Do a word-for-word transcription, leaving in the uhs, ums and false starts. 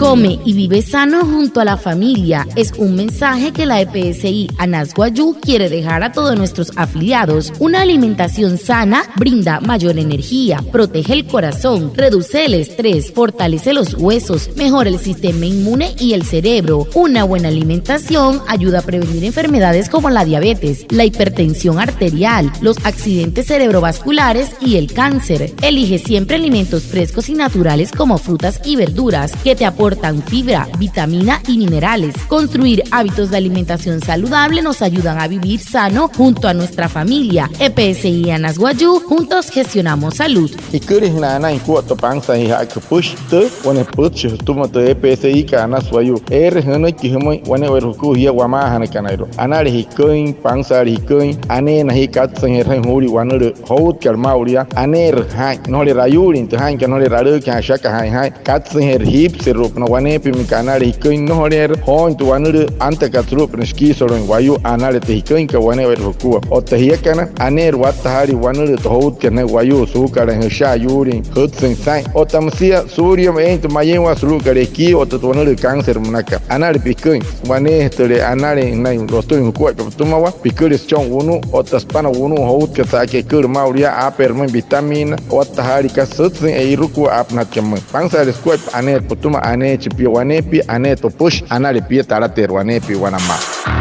Come y vive sano junto a la familia. Es un mensaje que la E P S I Anas Wayuu quiere dejar a todos nuestros afiliados. Una alimentación sana brinda mayor energía, protege el corazón, reduce el estrés, fortalece los huesos, mejora el sistema inmune y el cerebro. Una buena alimentación ayuda a prevenir enfermedades como la diabetes, la hipertensión arterial, los accidentes cerebrovasculares y el cáncer. Elige siempre alimentos frescos y naturales como frutas y verduras que te aportan fibra, vitamina y minerales. Construir hábitos de alimentación saludable nos ayudan a vivir sano junto a nuestra familia. E P S I Anas Wayuu, juntos gestionamos salud. Jikülijünaa anain jukua tü pansain ja'aka jüpüshi tü, wane pütchi jütüma tü E P S I kat Anas Wayuu. Eere jünüiki jümüin wane'ewai jukua jia wamaajanakanairua. Anale jiküin, pansaale jiküin, aneena jia katsüinjeerü jaa'in juulia wanülüü joutkat maa'ulu yaa, aneerü jaa'in, nnojoleerü ayuulin tü jaa'inkat, nnojoleerü alüükijaain ashaka jaa'in jaa'in, katsüinjeerü jiipüseru'upünaa waneepia müleka anale jiküin, nnojoleerü jooin tü wanülüü antakat sulu'upünaa shikii soloin wayuu, anale tü jiküinkat wane'ewai jukua. Otta jiakana, aneerü wattajaaliin wanülüü tü joutkat naa'in wayuu, suukalüin jüsha, ayuulin, jütsüin saa'in. Otta müsia suulia eein tü mayeinwaa sulu'ukat ekii otta tü wanülüü cáncer münakat. Anale piküin, waneejatüle anale naa'in lotüin jukuaippa pütümawaa, piküle süchon wunu'u otta süpana wunu'u joutkat sa'aka eküülü maa'ulu yaa, aapeerü müin vitamina, wattajaaliin kasa sütsüin e'irukua aapünaa jatüka pümüin. Pansaale sukuaippa aneerü pütüma, aneechi pia waneepia, aneerü tü püshi, anale pia, talateerü waneepia wanaa maa.